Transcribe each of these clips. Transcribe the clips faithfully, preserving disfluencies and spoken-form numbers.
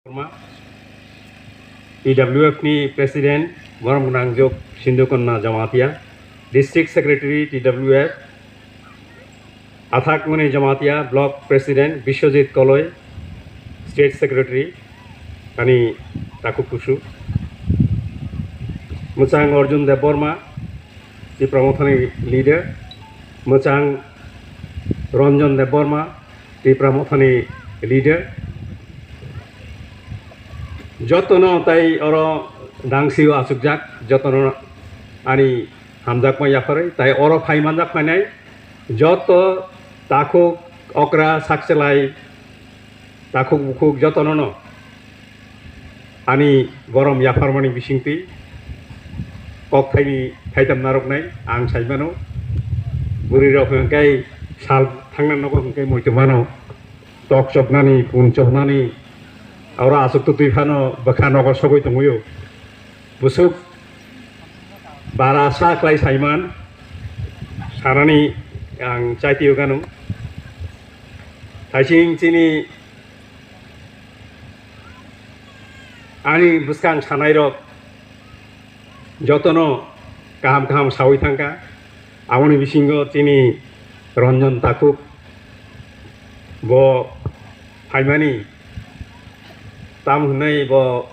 Debbarma, T W F ni President Borom Gwnang Jok Sindhu Kanya Jamatia, District Secretary T W F, Athak Muni Jamatia Block President Biswajit Koloi, State Secretary, ani takhuk kusu. Mwchang Arjun Debbarma, Tipra Mothani leader. Mwchang Ranjan Debbarma, Tipra Mothani leader. Jotono tai oro dangsio achukjak, jotono ani hamjakma yapharwi, tai oro phai manjak phainai joto takhuk, okra, sakchelai, takhuk bukhuk jotono no ani borom yapharmani bisingtwi kok thaini thaitam narwknai ang saimano. Bwrwi rok hwnkhe sal thangna nogo hwnkhe muitu mano. Tok chopnani, pun chopnani, oro aswk twtwi phano bwkha nogo sogwi tongwio. Bwswk bara sa khlai saiman sanani ang chaitio gano. Thaising chini ani bwskang sanairok jotono kaham kaham sawi thangkha. Aboni bisingo chini Ranjan Takhuk bo phaimani, tam hwnwi bo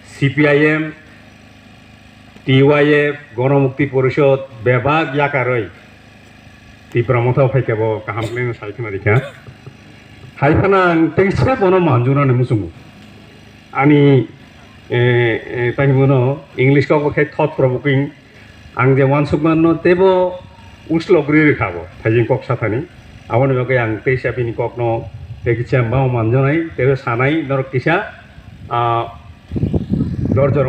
C P I M, T Y F, Ganamukti Porishod bebak yakarwi Tipra Motha phaikhe bo kaham khlai sai khna rikha. Hai phano ang teisa bono manjunani muchungo. Ani, eh, eh, tamo bono English kok bo khe thought provoking. Ang je uansukmano teibo uslok rwi rwkha bo, thaijing kok sathani. Aboni bagwi ang teisa bini kokno tei kisa mao manjanai, teibo sanai norok kisa, ah, dorjo